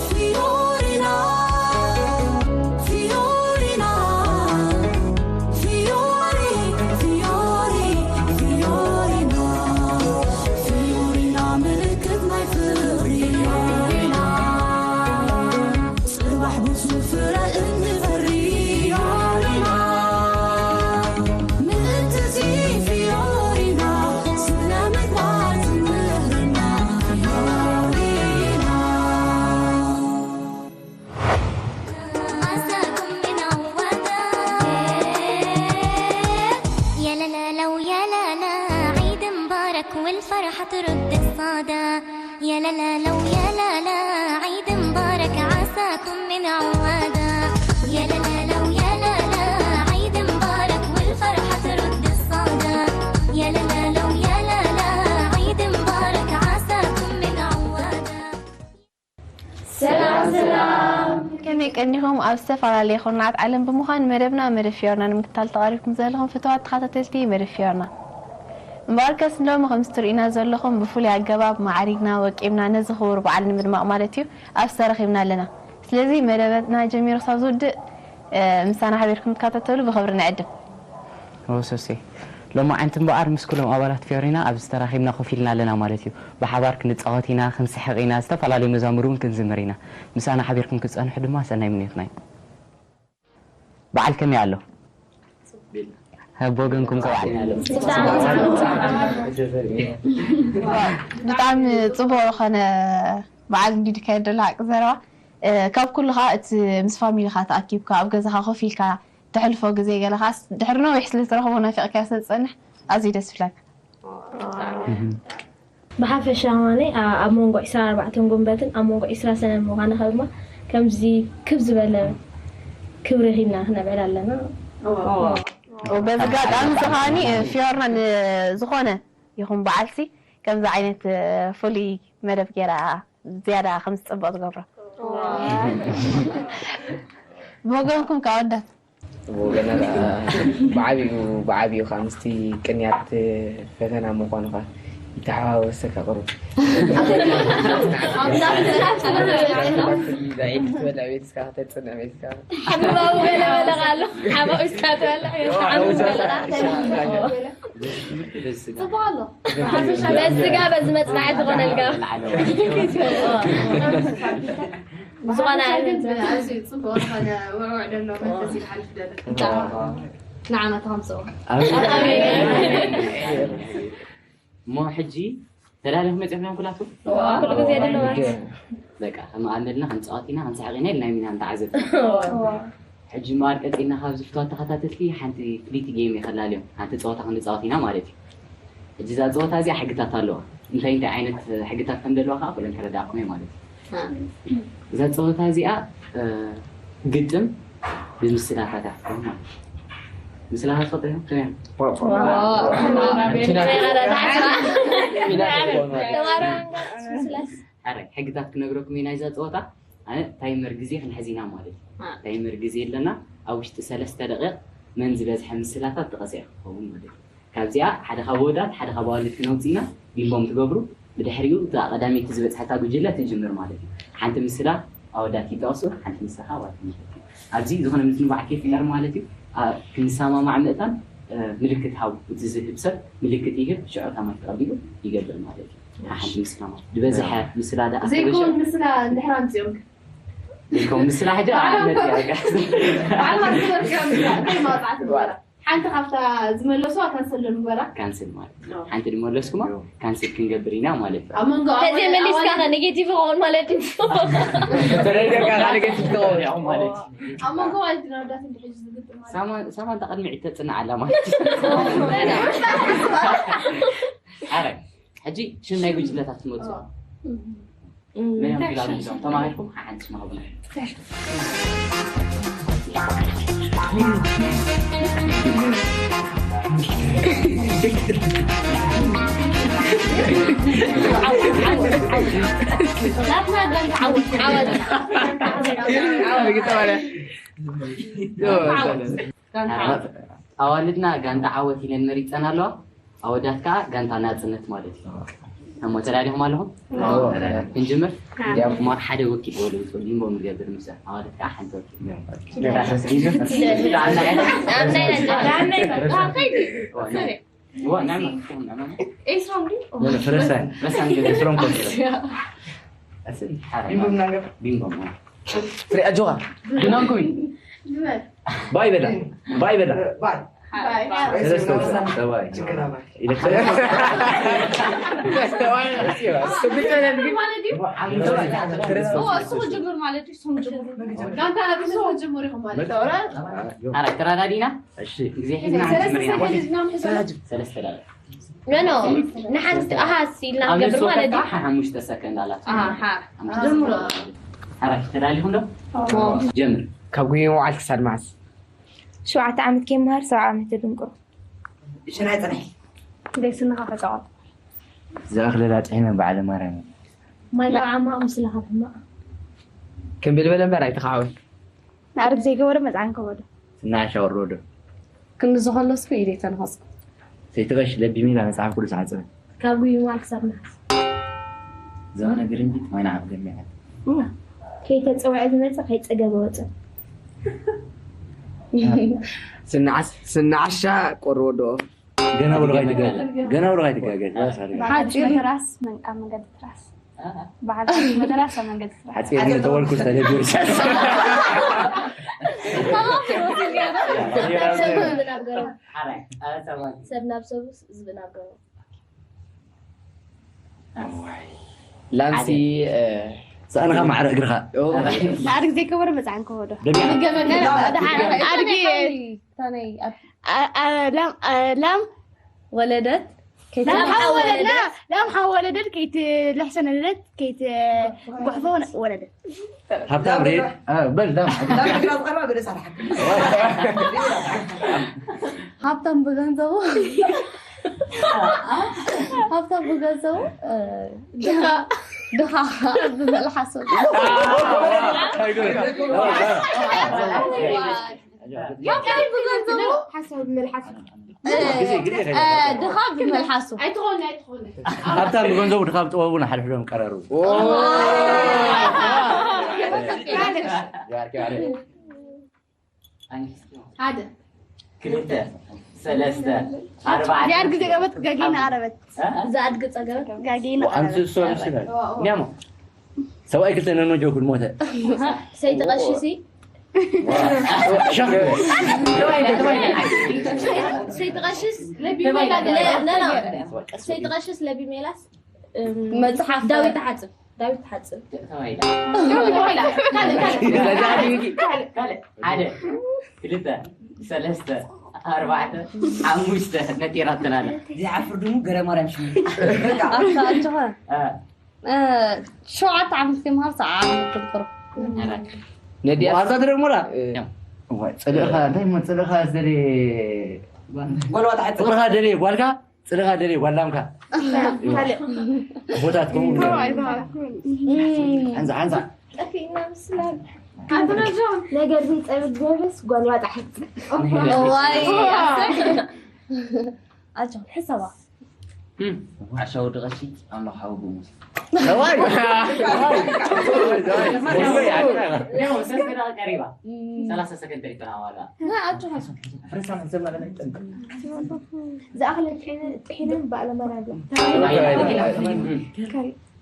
Fiorina, Fiorina, Fiori, Fiori, Fiorina፣ Fiorina ምልክት ናይ ፍቕሪ። ፊዮሪና፣ ጽባሕ ብሱር ፍረ እንፈሪ። ፊዮሪና፣ ምእንቲ እዚ ፊዮሪና፣ ስነ ምግባር ትምህርና። ፊዮሪና። عساكم منعوضة. يا لا لا لو يا لا لا، عيد مبارك والفرحة ترد الصدى. يا لا لا لو يا لا لا، عيد مبارك عساكم منعوضة. يا لا لا لو يا لا لا، عيد مبارك والفرحة ترد الصدى. يا لا لا لو يا لا لا، عيد مبارك عساكم منعوضة. ሰላም ሰላም። ከመይ ቀኒኹም? ኣብ ዝተፈላለየ ኩርናዓት ዓለም ብምዃን መደብና መደብ ፊዮርና ንምክታል ተቓሪብኩም ዘለኹም ፍትዋት ተኸታተልቲ መደብ ፊዮርና፣ እምበኣርከስ ሎሚ ከምዚ ትርእዩና ዘለኹም ብፍሉይ ኣገባብ ማዕሪግና ወቂብና ነዚ ክቡር በዓል ንምድማቕ ማለት እዩ ኣብስ ተረኺብና ኣለና። ስለዚ መደብና ጀሚሩ ክሳብ ዝውድእ፣ እ፣ ምሳና ሓቢርኩም ክትከታተሉ ብኽብሪ ንዕድም። ኦሶሴ፣ ሎማዓንቲ እምበኣር ምስ ኩሎም ኣባላት ፊዮሪና ኣብዚ ተራኺብና ኮፍ ኢልና ኣለና ማለት እዩ። ብሓባር ክንጻወት ኢና፣ ክንስሕቕ ኢና፣ ዝተፈላለዩ መዛሙር እውን ክንዝምር ኢና። ምሳና ሓቢርኩም ክትጸንሑ ድማ ሰናይ ምንዮትና እዩ። በዓል ከመይ ኣሎ? ብወገንኩም ከ በዓል? ብጣዕሚ ጽቡቕ ዝኾነ በዓል እንዲድካ የደሎ ሓቂ ዘረባ። እ፣ ካብ ኩሉ ኸኣ እቲ ምስ ፋሚሊኻ ተኣኪብካ ኣብ ገዛኻ ኮፍ ኢልካ ተሕልፎ ግዜ ገለ ኸኣስ ድሕሪ ነዊሕ ስለ ትረኽቦ ናፊቕካዮ ስለ ዝጸንሕ ኣዝዩ ደስ ይብለካ። ብሓፈሻ ኸማኒ ኣ-፣ ኣብ መንጎ ዕስራን ኣርባዕተን ጉንበትን ኣብ መንጎ ዕስራ ሰነን ምዃንኻ ድማ ከምዚ ክብ ዝበለ ክብሪ ሂብና ክነብዕል ኣለና። በዚ ኣጋጣሚ እዚ ኸኣኒ ፊዮርና ንዝኾነ ይኹን በዓልሲ ከምዚ ዓይነት ፍሉይ መደብ ገይራ ዝያዳ ከም ዝጽብቕ ዝገብሮ። ብወገንኩም ከ ኣወዳት? ብወገና ከኣ ብዓቢኡ፣ ብዓቢኡ ከኣ ምስቲ ቅንያት ፈተና ምዃኑ ከኣ ይተሓዋወሰካ ቅሩብ። ትበልዕ ቤትካ ከተጽንዕ ቤትካ። ሓምባቡ ገለ በለ ኣሎ። ሓባኡ እስካ ትበልዕ። ጽቡቕ ኣሎ። በዚ ስጋ በዚ መጽናዕቲ ዝኾነልካ። ዝኾነ ግን ኣዝዩ ጽቡቕ ዝኾነ ውዕውዕ ደሎ መንፈስ እዩ ዝሓልፍ ደሎ። ንዓመት ከምጽኦ። እሞ ሕጂ ተዳሊኹም መጺኹም ኩላትኩም? ኩሉ ግዜ ደሎ ማለት። በቃ፣ ከም ኣመልና ክንጻወት ኢና፣ ክንስሕቕ ኢና ኢልና ኢና ንተዓዘብ። ሕጂ እምበኣር ቀጺልና ካብዚ ፍትዋት ተኸታተልቲ ሓንቲ ፍልይቲ ጌም እየ ከላልዮም። ሓንቲ ጸወታ ክንጻወት ኢና ማለት እዩ። ሕጂ እዛ ጸወታ እዚኣ ሕግታት ኣለዋ። እንታይ እንታይ ዓይነት ሕግታት ከም ዘለዋ ከኣ ኩለን ከረዳእኩም እየ ማለት እዩ። እዛ ጸወታ እዚኣ፣ እ፣ ግጥም ብምስላታት እያ ትኸውን ማለት እዩ። ምስላታት ትፈልጡ ዲኹም? ከመይ እዮም? ሕራይ፣ ሕግታት ክነግረኩም እዩ ናይዛ ጸወታ። ኣነ ታይመር ግዜ ክንሕዝ ኢና ማለት እዩ። አ። ታይመር ግዜ ኣለና። ኣብ ውሽጢ ሰለስተ ደቂቕ መን ዝበዝሐ ምስላታት ጥቀሰ እያ ክትኸውን ማለት እዩ። ካብዚኣ ሓደ ካብ ኣወዳት፣ ሓደ ካብ ኣዋልድ ክነውጽእ ኢና፣ ቢምቦም ትገብሩ። ብድሕሪኡ እታ ቀዳመይቲ ዝበጽሐታ ጉጅለ ትጅምር ማለት እዩ። ሓንቲ ምስላ ኣወዳት ይጠቕሱ፣ ሓንቲ ምስላ ኣዋልድ ማለት እዩ። ኣብዚ ዝኾነ ምትንባዕ ከይፍጠር ማለት እዩ። ኣ-፣ ክንሰማማዕ ምእታን፣ እ፣ ምልክት ሃቡ። እቲ ዝህብ ሰብ ምልክት ይህብ፣ ሽዑ ከማይ ተቐቢሉ ይገብር ማለት እዩ። ሓንቲ ምስላ ማለት። ዝበዝሐ ምስላ ደኣ ዘይኮን ተበሻ-፣ ምስላ እንድሕር ኣምጺኦም። ዘይኮን ምስላ ሕጂ ባዕሎም ኣመት እኮ-፣ እያ፣ ጋይስ። ባዕሎም ኣምጺኦም እዮም ምስላ። እንታይ ማውጻዕቲ ንግበራ? ሓንቲ ካብታ ዝመለሱዋ ካንሰል ዶ ንግበራ? ካንስል ማለት እዩ። ኦ። ሓንቲ ዝመለስኩማ ኦ። ካንስል ክንገብር ኢና ማለት እዩ። ኣብ መንጎ ተዘይ ኣዋልድ መሊስካ ኣዋልድ ኸ ኔጌቲቭ ይኸውን ማለት እዩ። ተዘይገርካ ኸ ኔጌቲቭ ትኸውን ኢኹም ማለት እዩ። ኣብ መንጎ ኣዋልድን ኣወዳትን ድሕጂ ዝግጥም ማለት እዩ። ሳማ-፣ ሳማንታ ቅድሚ ዒድ ተጽንዕ ኣላ ማለት እዩ። ኣረ፣ ሕጂ ሽም ናይ ጉጅለታት ትመጽኡ። እም፣ መን እዮም እንታይ ዝላሉ ይሻል? እዞም ተማሂርኩም ሓንቲ ስማ ሃቡና። እንታይ ይሻል? ኣዋልድና ጋንታ ዓወት ኢለን መሪፀን ኣለዋ። ኣወዳት ከዓ ጋንታ ናፅነት ማለት እዩ። እሞ ተዳሊኹም ኣለኹም? ክንጅምር? እሞ ሓደ ወኪል ወደ ውፅኡ ሊምቦ ንገብር፣ ምስ ኣዋልድ ከዓ ሓንቲ ወኪል። ቢንጎ። ፍረ ኣጆኻ። ባይ በላ። ባይ በላ። ሰለስተ ሰብኣይ። እሱ ክጅምር ማለት እዩ። እሱ ክጅምር። ጋንታ ናት፣ እሱ ክጅምር ኢኹም ማለት እዩ። ኣራይ፣ ተራዳዲና? እሺ። ግዜ ሒዝና ክንጅምር ኢና ማለት እዩ። ሰለስተ ዳርጋ። ኖ፣ ኖ። ንሓንቲ፣ ኣሃ፣ ሲ ኢልና ኣብ ክንገብር ነፍሲ ማለት ወከፍ እዩ። ሓሙሽተ ሰከንድ ኣላቶ። ኣሃ። ሓሙሽተ ሰከንድ። ኣራይ፣ ተዳሊኹም ዶ? ጀምር። ካብ ጉሂ ምውዓል ክሳብ መዓስ? ሸውዓተ ዓመት ከይመሃር ሰብዓ ዓመት ድንቁር። ሽራይ ጽንሒ። ደይ ስንኻ ከጻወት። ዝኣኽለላ ጥሒነ በዓለ ማርያም። ማይ ካብ ዓማቕ ምስልኻ ሕማቕ። ከም ብልበለ እምበር ኣይተኻዕወን። ኣረግ ዘይገበረ መጽዓን ከበዶ። ስናሻ ወረዶ። ክንዲ ዝኾለስኩ ኢደይ ተነኸስኩ። ሰይትቐሽ ለቢሚላ መጽሓፍ ቅዱስ ዓጽበ። ካብ ጉይማ ክሳብ ነሓስ። ዘመነ ግርንቢት ማይ ንዓፍ ገሚዐ። ከይተጸውዐ ዝመጽእ ከይጸገበ ወጸ። ስናዓስ-፣ ስናዓሻ ቆርወዶ። ገና ብሎ ካይትጋገ። ገና ብሎ ካይትጋገ። ሓጺር ትራስ፣ መን-፣ ኣብ መንገዲ ትራስ። በዓል መድረሳ መንገዲ ስራሕ። ሓጺር ተወልኩ ዝተደብር። ሰብ ናብ ሰብስ ዝብእ ናብ ገበ። ላምሲ፣ እ፣ ሰኣንኻ ማዕረ እግርኻ። ኦ። ማዕረ ግዜ ከበረ መጽዓን ከበዶ። ደሚያ። ገመድ ደሓን። ኣድጊ። ታነይ ኣብ ኣ-፣ ኣ-፣ ላም፣ ኣ-፣ ላም ወለደት። ላም ሓወለዳ፣ ላም ሓወለደት ከይትልሕሰ ነደደት፣ ከይትጉሕፎ ወለደት። ሃብታም ሬ-፣ አ፣ በል ላም። ላም እግራ ዝቐርባ በደስ ኣልሓቅ። ሃብታም ብገንዘቡ፣ ሃብታም ብገንዘቡ፣ እ፣ ድኻ፣ ድኻ ብመልሓሱ። ሃብታም ብገንዘቡ፣ ሓሳብ ብመልሓሱ። ግዜ፣ ግዜ እ፣ ከይዳ። ድኻ ብመልሓሱ። ኣይትኾን፣ ኣይትኾን። ሃብታም ብገንዘቡ ድኻ ብጥበቡ ንሓድሕዶም ቀረሩ። ኦ። ሓደ። ክልተ፣ ሰለስተ፣ ኣርባዕተ። ዚኣድግ ጸገበት ጋጌና ኣረበት። እ? ዚኣድግ ጸገበት ጋጌና ኣንሱ ኣረበት። እሱ ምስላል። ኒያሞ። ሰብኣይ ክልተ ነኖ ጆኩል ሞተ። ሰይቲ ቀሺሲ። ሸኽ። ሰይቲ ቀሽስ ለቢ ሜላ-፣ ለ-፣ ለ-፣ ለ-፣ ሰይቲ ቀሽስ ለቢ ሜላስ፣ እም፣ መጽሓፍ ዳዊት ተሓጽብ፣ ዳዊት ተሓጽብ። ተባሂላ። ተባሂላ። ካልእ፣ ካልእ። ካልእ፣ ካልእ። ሓደ፣ ክልተ፣ ሰለስተ፣ ኣርባዕተ፣ ሓሙሽተ ነጢራትና ኣላ። ዘይዓፍር ድሙ ገረ ማርያም ሽሙ። ኣታ ኣጆኻ። እ። እ፣ ሸውዓተ ዓመት ከይምሃር ሰብዓ ዓመት ትምክሮ። ነዲያ ዋዛ ትደግሞላ? እ። እዋይ፣ ጽልእኻ፣ እንታይ እሞ ጽልእኻ ዝደልየ ጓልዋ ተሓጽብ። ፍቕርኻ ደልየ ጓልካ፣ ጽልእኻ ደልየ ጓል ላምካ። ካልእ። ኣቦታት ከምኡ ይብሉ። ሓንሳ፣ ሓንሳ። ጠፊእና ምስላል። ኣንተ ነጆን። ነገር ዘይጸብቅ ገበስ ጓልዋ ተሓጽብ። እዋይ፣ ኣሰይ። ኣጆን፣ ሕሰባ። እም። ዓሻ ወዲ ቀሺ ኣምላኽ ሓዊ ብሙስ። እዋይ! እዋይ! ያው፣ ሰስተ ደቂቃ ቀሪባ። እም። ሰላሳ ሰከንድ ተሪፈና ዋላ። ና፣ ኣጆኻ። ፍረሳ ሕሰብ ማለት ኣይጠንቅም። ዝኣኽለ ጥሒነ-፣ ጥሒነን ብኣለመራገ። እም።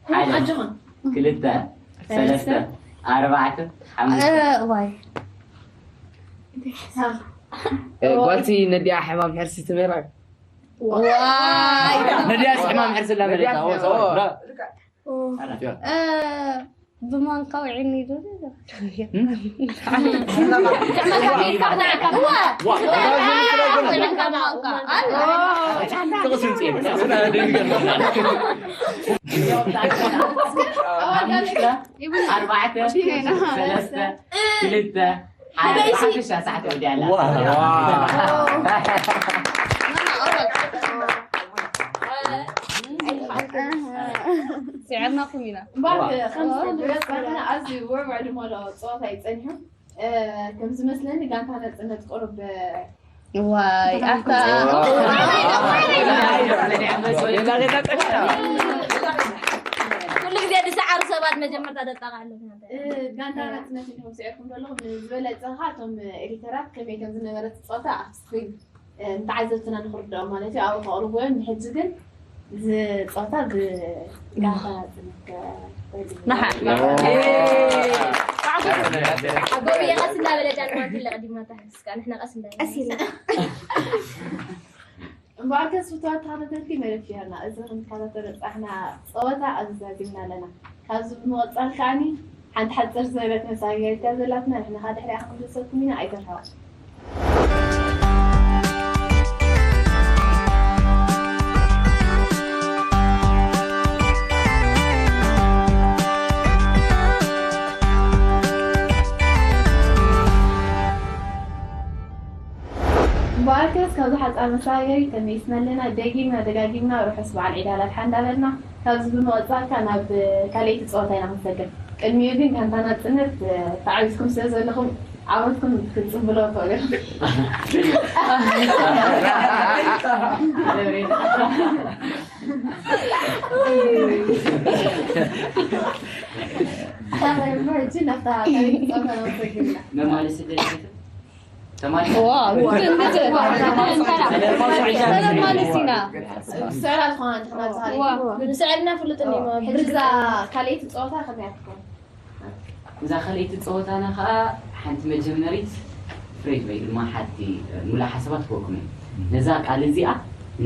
ሓደ፣ ኣጆኻ። ክልተ፣ ሰለስተ፣ ኣርባዕተ፣ ሓሙሽተ። እ፣ እዋይ። እ፣ ጓልሲ ነዲኣ ሕማም ሕርሲ ትምህራ። ዋይ! ነዲያስ ሕማም ሕርሲ ኣለመደታ። ነዲያስ ኦ፣ ኦ። እ፣ ብማንካ ውዒኒ ዶ? ኣርባዕተ፣ ሰለስተ፣ ክልተ፣ ሓደ፣ ሓሙሽተ ሰዓት ወዲያ ኣላ። ዋው። ስዒርናኹም ኢና። እምበኣር፣ ዋ። ከም ዝፈልጥ፣ ኣዝዩ ወርዋዕ ድመሎ ጸወታ እዩ ጸኒሑ። እ፣ ከም ዝመስለኒ፣ ጋንታ ናጽነት ቁሩብ፣ እ፣ ዋይ፣ ኣታ። ኩሉ ግዜ ዝሰዓሩ ሰባት መጀመርታ ደጣቕ ኣለና። እ፣ ጋንታ ናጽነት ኢኹም ስዒርኩም ዘለኹም። ዝበለጸ ኸኣ እቶም ኤዲተራት ከመይ ከም ዝነበረት ጸወታ ኣብ ስክሪን፣ እ፣ ንተዓዘብትና ንኽርድኦም ማለት እዩ። ኣብኡ ከቕርብዎ እዮም። ንሕጂ ግን እዚ ጸወታ ብጋንታ ጽንከ ንሓ-፣ ጎብየ ቀስ እንዳበለ ጫን ማንቲለ ቀዲምና ተሕስካ፣ ንሕና ቀስ እንዳበለ። ቀስ ኢልና። እምበኣርከስ ፍቱዋት ተኸታተልቲ መደብ ፊርና፣ እዚ ክንከታተሎ ዝጸናሕና ጸወታ ኣብዚ ዛዚምና ኣለና። ካብዚ ብምቕጻል ከኣኒ ሓንቲ ሓጽር ዝበለት መሳገሪት እያ ዘላትና፣ ንሕና ከኣ ድሕሪኣ ክንምልሰኩም ኢና፣ ኣይትርሕቑ። እምበኣርከስ፣ ካብዛ ሓጻር መሰጋገሪት ተመሊስና ኣለና። ደጊምና ደጋጊምና ርሑስ በዓል ዒድ ኣል ኣድሓ እንዳበልና፣ ካብዚ ብምቕጻል ከኣ ናብ ካልኣይቲ ጸወታ ኢና ክንሰግር። ቅድሚኡ ግን፣ ጋንታ ናጽነት ተዓዊትኩም ስለ ዘለኹም፣ ዓወትኩም ክትጽንብልዎ ትኽእሉ ኢኹም። ሕጂ ናብታ ካልኣይቲ ጸወታ ኢና ክንሰግር ኢና። መማልሲ ደሊኹም? ተማሊስ። ዋው፣ እንትን፣ እንትን። ሰለማን ሲና። ስዕራ ዝኾና ንሕና ዝሃለና። ዋው፣ ስዕርና ፍሉጥ እንዲማ። ሕጂ እዛ ካልኣይቲ ጸወታ ከመይ ኣትኩም? እዛ ካልኣይቲ ጸወታና ኸኣ ሓንቲ መጀመሪት ፍሬድ ወይ ድማ ሓንቲ ሙሉእ ሓሳባት ክህበኩም እየ። ነዛ ቃል እዚኣ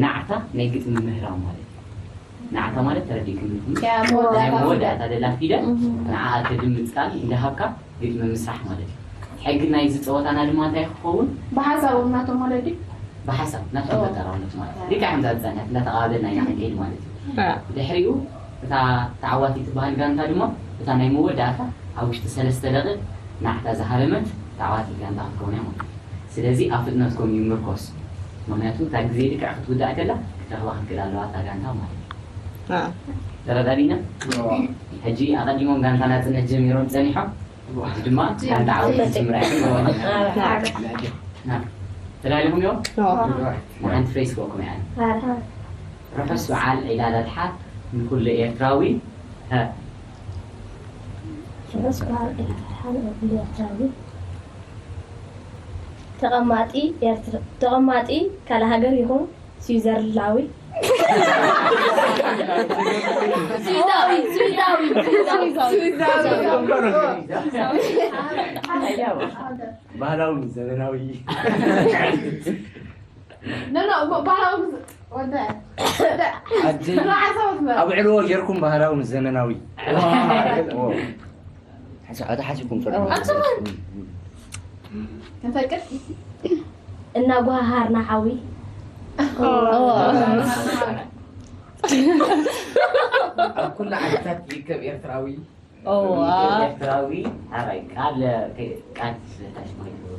ናዕታ ናይ ግጥሚ ምህራም ማለት እዩ። ናዕታ ማለት ተረዲእኩም ኢኹም? ያ፣ መወዳእታ። ናይ መወዳእታ ደላ ፊደል፣ እህ። ንዓኣ ተድምጽ ቃል እንዳሃብካ ግጥሚ ምስራሕ ማለት እዩ። ሕጊ ናይዚ ጸወታና ድማ እንታይ ክኸውን? ብሓሳቦም ናቶም ማለት ድዩ? ብሓሳብ ናቶም ኦ። ፈጠራውነት ማለት እዩ። ኦ። ልክዕ ከምዛ ዝጸንሐት እንዳተቐባበልና ኢና ክንከይድ ማለት እዩ። አ። ድሕሪኡ እታ ተዓዋቲት ትበሃል ጋንታ ድማ እታ ናይ መወዳእታ ኣብ ውሽጢ ሰለስተ ደቂቕ ናዕታ ዝሃረመት ተዓዋቲት ጋንታ ክትከውን እያ ማለት እዩ። ስለዚ ኣብ ፍጥነትኩም ይምርኮስ። ምኽንያቱ እታ ግዜ ልክዕ ክትውዳእ ከላ ክትረኽባ ክትክእል ኣለዋ እታ ጋንታ ማለት እዩ። አ። ተረዳዲና? ኦ። ሕጂ ኣቐዲሞም ጋንታ ናጽነት ጀሚሮም ጸኒሖም። ሕጂ ድማ ጋንታ ዓወት ክጅምራ እያ። አ። ና። ተዳሊኹም እዮም? ኦ። ንሓንቲ ፍሬስ ክወኩም እያ። አ። ርሑስ በዓል ዒድ ኣል ኣድሓ ንኹሉ ኤርትራዊ። ሀ። ርሑስ በዓል ዒድ ኣል ኣድሓ ንኹሉ ኤርትራዊ። ተቐማጢ ኤርትራ፣ ተቐማጢ ካልእ ሃገር ይኹን ስዊዘርላዊ። ስዊዛዊ፣ ስዊዛዊ፣ ስዊዛዊ። ባህላዊ ዘመናዊ። ኖ፣ ኖ፣ ብ-፣ ባህላዊ ምስ-፣ ወደ-፣ ወደ-፣ ኣጂ፣ ራዕሳ ወስመ። ኣብ ዕልዎ ጌርኩም ባህላዊ ምስ ዘመናዊ። ዋ። ሓሳ-፣ ኣታ ሓሲብኩም ፈርዱ። ኣታ። ክንፈቅድ? እናጓሃሃርና ሓዊ። ኦ። ኣብ ኩሉ ዓድታት ይርከብ ኤርትራዊ። ኦ፣ ዋ። ኤርትራዊ ኣራይ ቃል፣ ቃል ስለታሽ ማለት ነው።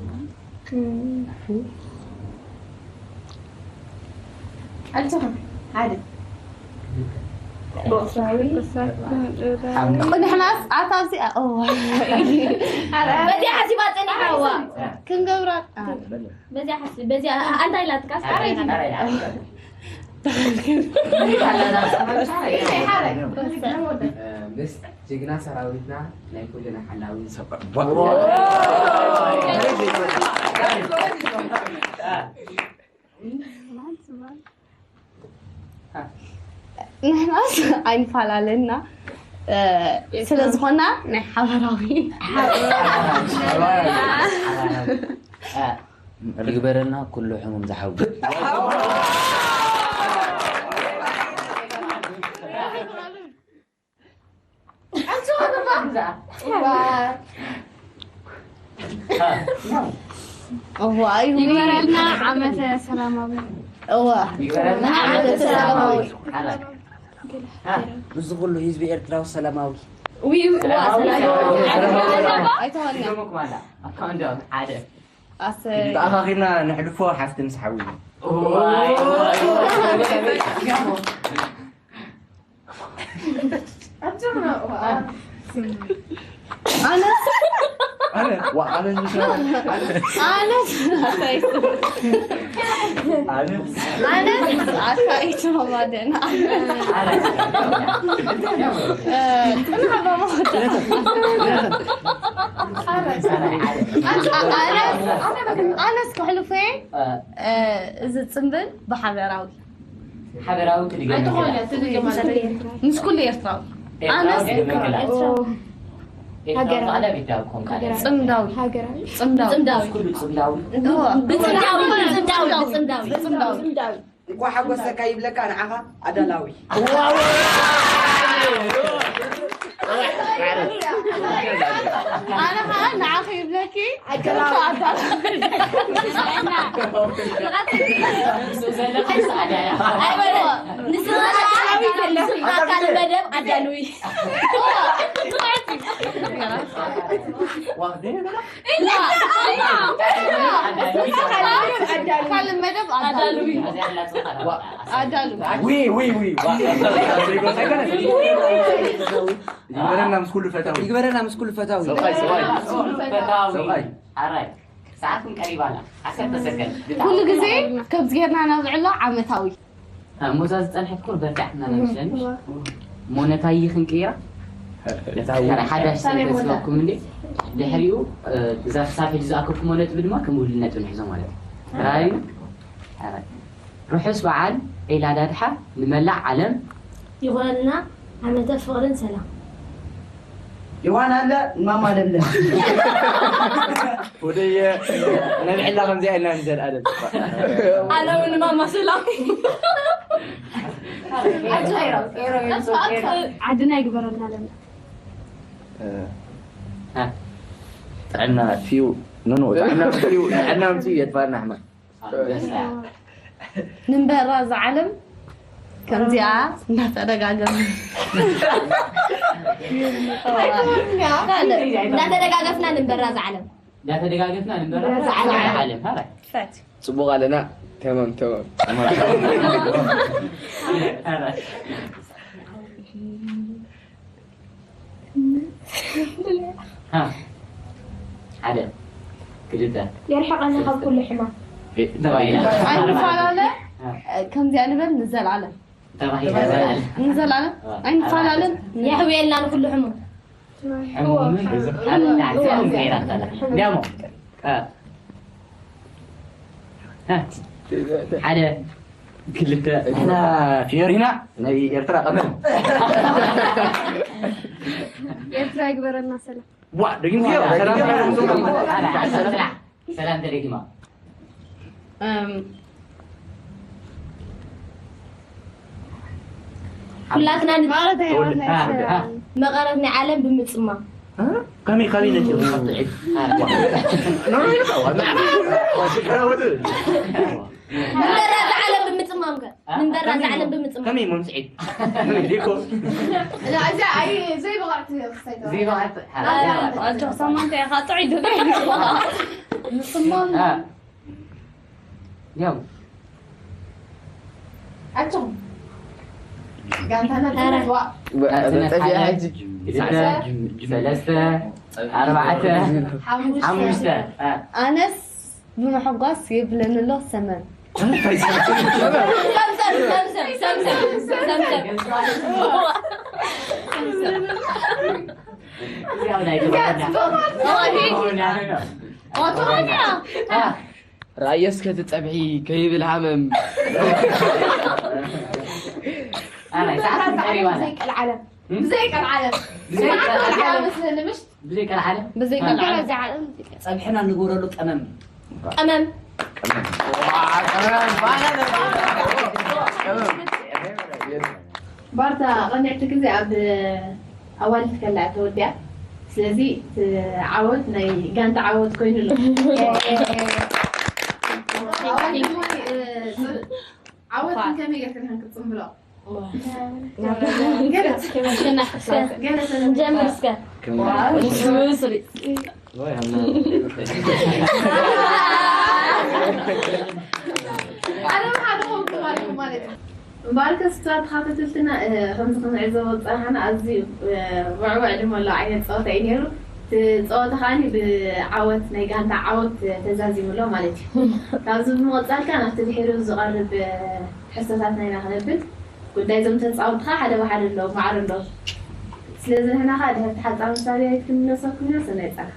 ኣልትኹም ሓደ። ኤርትራዊ። ንሕናስ ኣታ ኣብዚኣ፣ ኦ። በዚኣ ሓሲባ ጸኒሓ፣ ዋ። ክንገብራ፣ አ። በዚኣ ሓሲ-፣ በዚኣ፣ ኣ-፣ ኣንታይ ኢላትካ? ኣራይ፣ ኣራይ። ምስ ጅግና ሰራዊትና ናይ ኩልና ሓላዊ። ንሕናስ ኣይንፈላለና፣ እ፣ ስለ ዝኾና ናይ ሓበራዊ። ይግበረልና ኩሉ ሕሙም ዝሓዊ። እዋ፣ ይግበረልና ዓመተ ሰላማዊ። እዋ፣ ይግበረልና ዓመተ ሰላማዊ። ምስ ኩሉ ህዝቢ ኤርትራዊ ሰላማዊ። ውይ፣ እዋ፣ ሰላማዊ። ኣይተዋልና። ኣሰይ። ተኣኻኺብና ነሕልፎ ሓፍቲ ምስ ሓዊ። እዋይ፣ እዋይ፣ እዋይ። ኣነስ ኣነ ዋ ኣነ ዝሰራ ኣነ ኣነስ ኣታይቱ ኣነ ኣነስ ኣታይቱ ማደና ኣነስ ክሕልፎ እዚ ፅምብል ብሓበራዊ ሓበራዊ ትድገም ምስ ኩሉ ኤርትራዊ ኣነስ ሃገራዊ ጻዕዳ ቤት ዳብ ኮም ካልእ ፅምዳዊ ሃገራዊ ፅምዳዊ ኩሉ ጽምዳዊ ብፅምዳዊ ብፅምዳዊ ብፅምዳዊ ብፅምዳዊ እንኳ ሓጎሰካ ይብለካ ንዓኻ ኣዳላዊ ኣነ ከዓ ንዓኺ ይብለኪ ንሱ ዘለካ ጻዕዳ እያ ኣይበልዎ ንስኻካል መደብ ኣዳልዊ ካልእ መደብ ኣዳልዊ ኣዳልዊ ዊ ዊ ዊ ዋ ይግበረና ምስ ኩሉ ፈታዊ ይግበረና ምስ ኩሉ ፈታዊ ሰብኣይ ሰብኣይ ፈታዊ ሰብኣይ ሓራይ ሰዓትኩም ቀሪባና ዓሰርተ ሰከንድ ኩሉ ግዜ ከምዚ ጌርና ነብዕሎ ዓመታዊ ሞዛ ዝፀንሐት ኩር በርቲዕና መስለኒ ሞነታይ ክንቅይራ ሓዳሽ ተስበኩም እንዴ ድሕሪኡ እዛ ክሳብ ሕጂ ዝኣከብኩሞ ነጥቢ ድማ ከም ውድል ነጥቢ ንሕዞ ማለት እዩ ራዩ ርሑስ በዓል ዒል ኣድሓ ንመላእ ዓለም ይኾነልና ዓመተ ፍቕርን ሰላም ዮሃን ኣለ ንማማ ለምለም ወደየ ነብዕላ ከምዚኣ ኢልና ንዘልኣለም ኣነ እውን ማማ ሰላም ዓድና ይግበረልና ለምለም ጥዕና ፊው ኖኖ ጥዕና ፊው ጥዕና ምፅኡ የጥፋና ሕማም ንንበራ ዝዓለም ከምዚኣ እንዳተደጋገም እንዳተደጋገፍና ንንበራ ዝዓለም እንዳተደጋገፍና ንንበራ ዓለም ሃራይ ፅቡቅ ኣለና ተማም ተማም ሓደ ክልተ የርሕቐና ካብ ኩሉ ሕማም ተባሂላ ኣይንፈላለ ከምዚኣ ንበል ንዘልኣለም ተባሂላ ንዘልኣለም ኣይንፈላለን የሕውየልና ንኩሉ ሕሙም ሕሙምን ዲያሞ ሓደ ክልተ ንሕና ፊዮሪና ናይ ኤርትራ ቀመም ኤርትራ ይግበረና ሰላም ዋ ደጊም ፊዮ ሰላም ተደጊማ ኩላትና መቐረት ናይ ዓለም ብምፅማም ከመይ ከመይ ነቲ ንበራ ዝዓለም ብምፅማም ከ ንበራ ዝዓለም ብምፅማም ከመይ መምስዒት እዛ ኣይ ዘይብቕዕቲ ክስታይ ዘይብቕዕቲ ኣጆ ሰማንታ ኢኻ ጥዑይ ድለ ንስሞም ያው ኣጆኹም ጋንታና ተረዋ ሰለስተ ኣርባዕተ ሓሙሽተ ኣነስ ብምሕጓስ የብለኒ ኣሎ ሰመን ራእየ እስከ ትፀብሒ ከይብል ሃመም ብዘይ ቀልዓለም ብዘይ ቀልዓለም ብዘይ ቀልዓለም ብዘይ ቀልዓለ ብዘይ ቀልዓለ ጸብሕና ንግበረሉ ቀመም ቀመም ባርታ ቀንዕቲ ግዜ ኣብ ኣዋልድ ከላ ተወዲያ ስለዚ ዓወት ናይ ጋንታ ዓወት ኮይኑ ኣሎ ዓወት ከመይ ጌርካ ክትፅምብሎ ጀምር እስከ እምበኣርከስ ክቡራት ተኸታተልትና፣ እ፣ ከምዚ ክንዕዘቦ ዝጸናሕና ኣዝዩ፣ እ፣ ውዕውዕ ድማ ኣሎ ዓይነት ጸወታ እዩ ነይሩ። እቲ ጸወታ ከኣኒ ብዓወት፣ ናይ ጋንታ ዓወት ተዛዚሙ ኣሎ ማለት እዩ። ካብዚ ብምቕጻል ከኣ ናብቲ ድሒሩ ዝቐርብ፣ እ፣ ትሕዝቶታትና ኢና ክነብል። ጉዳይ እዞም ተጻወትቲ ከኣ ሓደ ብሓደ ኣሎ፣ ማዕረ ኣሎ። ስለዚ ንሕና ከኣ ድሕሪ ተሓጻቢ ሳብያይት ክንምለሰኩም ኢና። ሰናይ ጸና።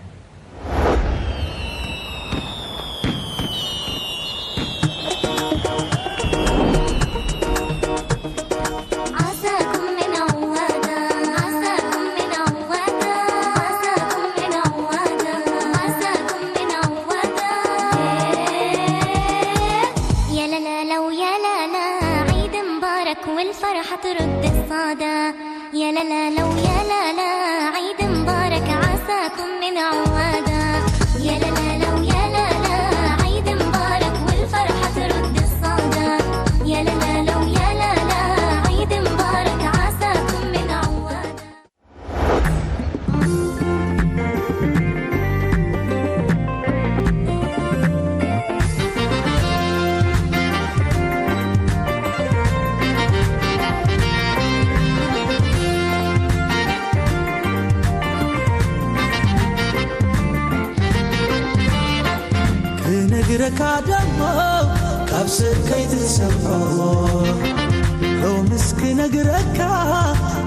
عساكم من عوادة، عساكم من عوادة، عساكم من عوادة، عساكم من عوادة. يا لا لا لا ويا لا لا، عيد مبارك والفرحة ترد الصدى. يا لا لا لا ويا لا لا، عيد مبارك عساكم من عوادة. يا لا لا لا ويا لا لا، عيد مبارك والفرحة ترد الصدى. يا لا لا لا ويا لا لا، عيد مبارك عساكم من عوادة. ክነግረካ ደሞ ካብ ሰብ ከይትሰምዖ፣ ሎምስ ክነግረካ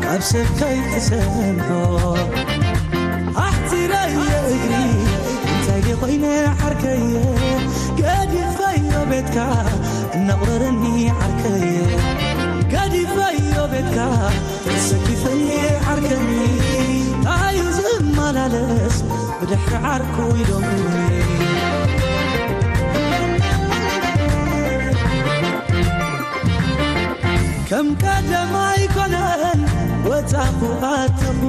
ካብ ሰብ ከይትሰምዖ። ኣሕፂረየ እግሪ እንታይ ደኾይነ ዓርከየ፣ ገዲፈዮ ቤትካ እናቑረረኒ ዓርከየ፣ ገዲፈዮ ቤትካ ተሰኪፈኒ ዓርከኒ፣ ታዩ ዝመላለስ ብድሕሪ ዓርኩ ኢሎምኒ። ከም ቀደም ኣይኮነን ወጻኹ ኣተኹ፣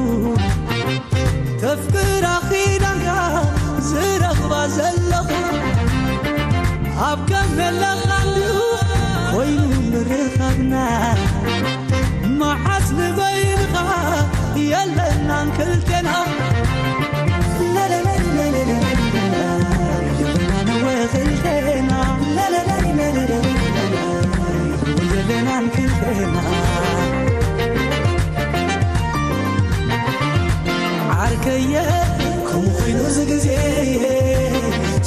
ተፍቅራ ኺዳንካ ዝረኽባ ዘለኹ፣ ኣብ ከም ዘለኻሉ ኮይኑ ምርኻብና፣ መዓስ ንበይንኻ የለናን ክልቴና። የለናን ክልቴና። የለናን ክልቴና። ዓርከየ ከምኡ ኮይኑ ዝግዜ፣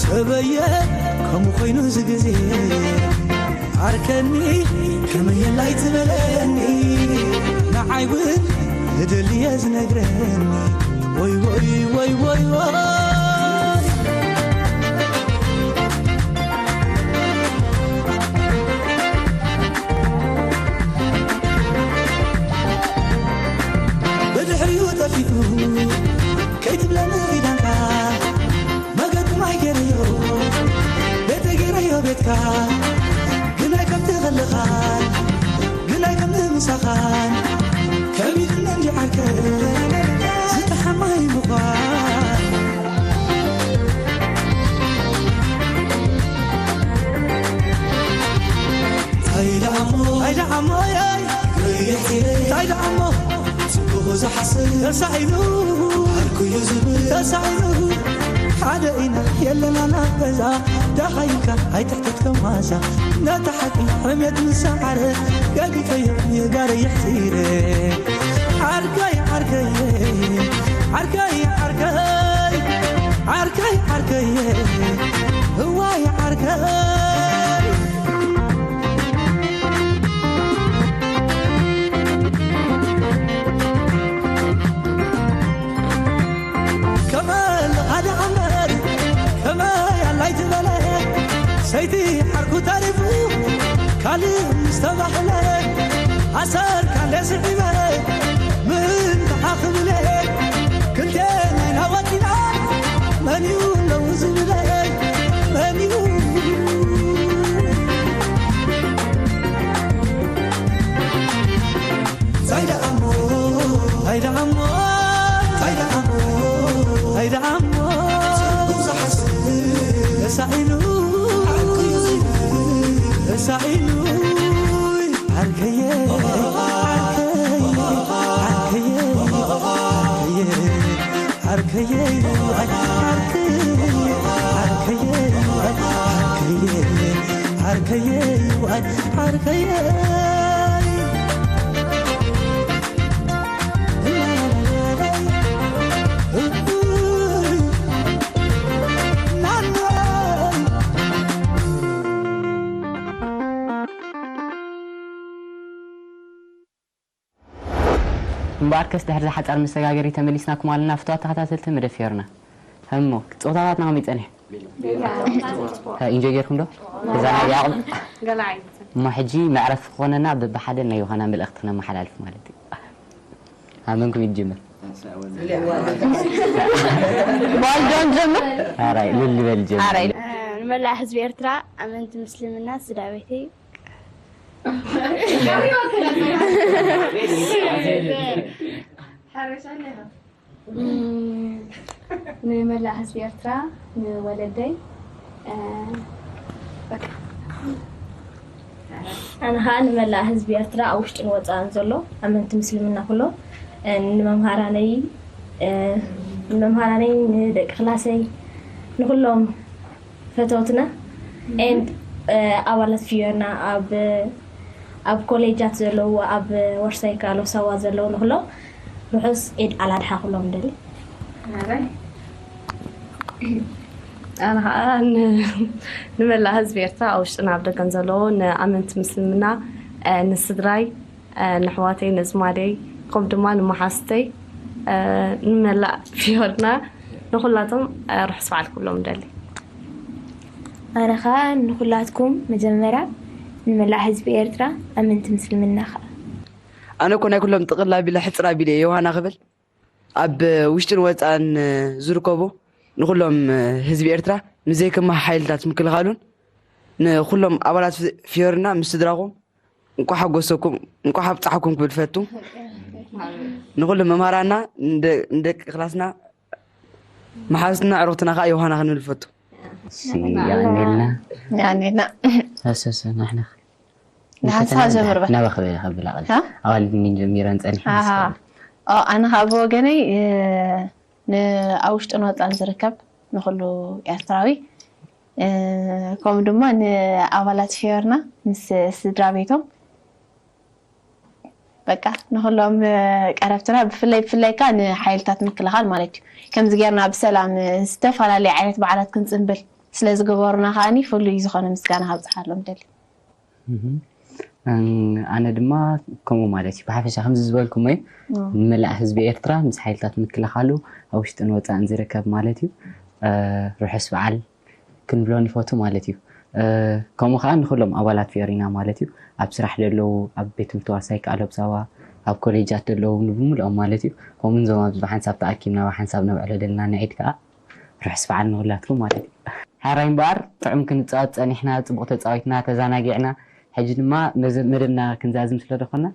ሰበየ ከምኡ ኮይኑ ዝግዜ፣ ዓርከኒ ከመየላይ ትበለኒ፣ ንዓይ እውን ዝደልየ ዝነግረኒ። ወይ ወይ ወይ ወይ ወይ። ብድሕሪኡ ጠፊኡ ከይትብለኒ ኺዳንካ፣ መገዲ ማይ ገይረዮ ቤተ ገይረዮ ቤትካ፣ ግናይ ከምቲ ኸለኻን ግናይ ከምቲ ምሳኻን ከቢድኒ እንጂ ዓርከይ ዝተሓማይ ምዃን። እንታይ ደኣ እሞ፣ እንታይ ደኣ እሞ፣ የይ፣ እንታይ ደኣ እሞ፣ ጽቡቕ ዝሓስብ ተሳኢኑ፣ ዓርኩ እዩ ዝብል ተሳኢኑ፣ ሓደ ኢና የለና ናብ ገዛ፣ ደሃይካ ኣይትሕተት ከማዛ፣ ነታ ሓቂ ሕሜት ምስ ሰዓረ፣ ገዲፈዮ የጋረ የሕጺረ። ዓርከይ፣ ዓርከይ፣ ዓርከይ፣ ዓርከይ፣ ዓርከይ፣ ዓርከይ፣ እዋይ ዓርከይ። ከመ ለኻደ ኣመር፣ ከመ ያላይ ትበለ፣ ሰይቲ ዓርኩ ተሪፉ ካልእ ምስ ተባህለ፣ ኣሰር ካለ ስዒበ ምእንቲ ሓኽብለ፣ ክልቴና ኢና ወጺና፣ መን እዩ ኣለዉ ዝብለ? መን እዩ? እንታይ ደኣ እሞ፣ እንታይ ደኣ እሞ፣ እንታይ ደኣ እሞ፣ እንታይ ደኣ እሞ፣ ጽቡቕ ዝሓስብ ተሳኢኑ፣ ዓርኩ እዩ ዝብል ተሳኢኑ። ዓርከየ፣ ዓርከየ፣ ዓርከየ፣ ዓርከየ፣ ዓርከየ፣ ዓርከየ፣ ዓርከየ፣ ዓርከየ፣ ዓርከየ፣ ዓርከየ። እምበኣርከስ ድሕሪ ዝሓጻር መሰጋገሪ ተመሊስናኩም ኣለና ፍቱዋት ተኸታተልቲ መደብ ፊዮርና። እሞ ጸወታታትና ከመይ ጸኒሑ? ኢንጆይ ጌርኩም ዶ? ተዘናጊዕኩም? እሞ ሕጂ መዕረፊ ክኾነና በብሓደ ናይ ዮሃና መልእኽቲ ክነመሓላልፍ ማለት እዩ። ኣመንኩም ይጅምር? ባልዶን ጀምር። ኣራይ ልልበል ጀምር። ኣራይ ንመላእ ህዝቢ ኤርትራ ኣመንቲ ምስልምና ስድራ ቤተይ ንመላእ ህዝቢ ኤርትራ ንወለደይ ኣነ ኸዓ ንመላእ ህዝቢ ኤርትራ ኣብ ውሽጥን ወፃእን ዘሎ ኣመንቲ ምስልምና ኩሎ ንመምሃራነይ ንመምሃራነይ ንደቂ ክላሰይ ንኩሎም ፈተውትና and ኣባላት ፊዮና ኣብ ኣብ ኮሌጃት ዘለዉ ኣብ ወርሳይ ካሎሳዋ ዘለዉ ንኩሎም ርሑስ ዒድ ኣላድሓ ኩሎም ደሊ ኣነ ከዓ ንመላእ ህዝቢ ኤርትራ ኣብ ውሽጥን ኣብ ደገን ዘለዉ ንኣመንቲ ምስልምና ንስድራይ ንኣሕዋተይ ንኣዝማደይ ከምኡ ድማ ንመሓዙተይ ንመላእ ፊዮርና ንኩላቶም ርሑስ በዓል ክብሎም እደሊ። ኣነ ከዓ ንኩላትኩም መጀመርያ ንመላእ ህዝቢ ኤርትራ ኣመንቲ ምስልምና ከዓ። ኣነ እኮ ናይ ኩሎም ጥቕል ኣቢለ ሕፅር ኣቢለ እየ ዮሃና ክብል ኣብ ውሽጥን ወፃእን ዝርከቡ ንኩሎም ህዝቢ ኤርትራ ንዘይከማህ ሓይልታት ምክልኻሉን ንኩሎም ኣባላት ፊዮርና ምስ ስድራኹም እንኳዕ ሓጎሰኩም እንኳዕ ኣብፃሕኩም ክብል ፈቱ ንኩሎም መምሃራና ንደቂ ክላስና መሓዝትና ዕሩኽትና ከዓ ዮሃና ክንብል ፈቱ ያኔልና ያኔና ሰሰሰ ንሕና ንሓንሳብ ጀምር በል ናበ ክብል ከብል ኣቐል ኣዋልድኒ ጀሚረን ፀኒሐን ኣነ ከዓ ብወገነይ ንኣብ ውሽጥን ወፃን ዝርከብ ንኩሉ ኤርትራዊ ከምኡ ድማ ንኣባላት ፊዮርና ምስ ስድራ ቤቶም በቃ ንኩሎም ቀረብትና ብፍላይ ብፍላይ ከዓ ንሓይልታት ምክልኻል ማለት እዩ ከምዚ ጌርና ብሰላም ዝተፈላለየ ዓይነት በዓላት ክንፅንብል ስለዝገበሩና ከዓኒ ፍሉይ ዝኾነ ምስጋና ካብፅሓሎም ደሊ ኣነ ድማ ከምኡ ማለት እዩ ብሓፈሻ ከምዚ ዝበልኩሞ እዩ ንመላእ ህዝቢ ኤርትራ ምስ ሓይልታት ምክልኻሉ ኣብ ውሽጥን ወፃእን ዝርከብ ማለት እዩ ርሑስ በዓል ክንብሎ ንፈቱ ማለት እዩ ከምኡ ከዓ ንኩሎም ኣባላት ፊዮሪና ማለት እዩ ኣብ ስራሕ ደለዉ ኣብ ቤት ትምህርቲ ዋሳይ ከዓ ለብሳዋ ኣብ ኮሌጃት ደለዉ ንብምልኦም ማለት እዩ ከምኡ ዞም ኣብዚ ብሓንሳብ ተኣኪብና ብሓንሳብ ነብዕሎ ደለና ንዒድ ከዓ ርሑስ በዓል ንኹላትኩም ማለት እዩ። ሕራይ እምበኣር ጥዑም ክንፃወት ፀኒሕና፣ ፅቡቕ ተፃዊትና፣ ተዛናጊዕና። ሕጂ ድማ መደብና ክንዛዝም ስለ ዝኾና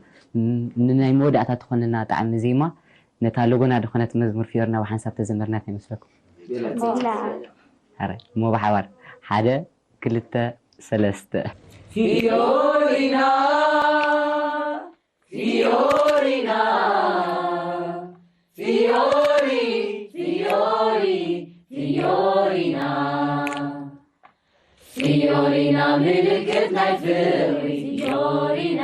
ንናይ መወዳእታ ትኾንና ጣዕሚ ዜማ ነታ ሎጎና ዝኾነት መዝሙር ፊዮርና ብሓንሳብ ተዘመርና እንታይ ይመስለኩም? ሕራይ እሞ ብሓባር ሓደ ክልተ ሰለስተ። ፊዮሪና Fiorina, Fiori, Fiori, Fiorina. Fiorina ምልክት ናይ ፍቕሪ ፊዮሪና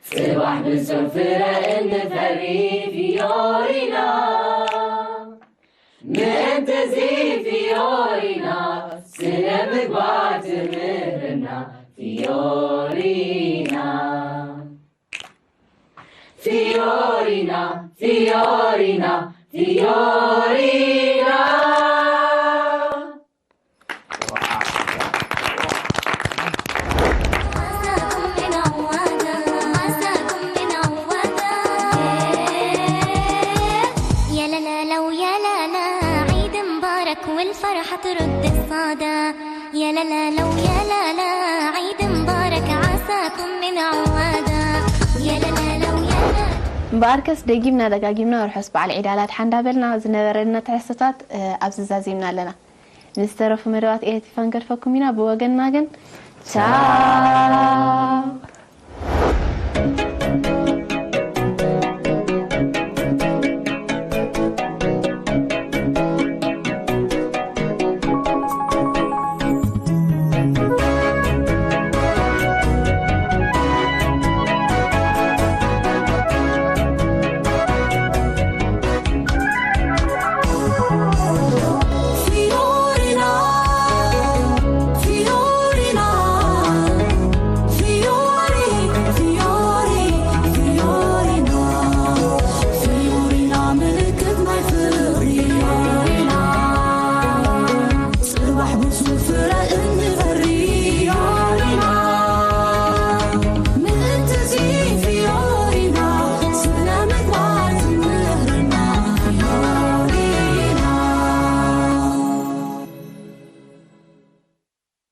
ጽባሕ ብጾም ፍረ እንፈሪ ፊዮሪና ምእንትዚ ፊዮሪና ስነ ምግባር ትምህርና ፊዮሪና ፊዮሪና ፊዮሪና ፊዮሪና والفرحة ترد الصدى يا لا لا لو يا لا لا عيد مبارك عساكم من عوادة يا لا لا لو يا لا እምበኣርከስ ደጊምና ደጋጊምና ርሑስ በዓል ዒድ ኣል ኣድሓ እንዳበልና ዝነበረና ትሕዝቶታት ኣብዚ ዛዚምና ኣለና። ንዝተረፉ መደባት ኤቲፋ ንገድፈኩም ኢና። ብወገንና ግን ቻው።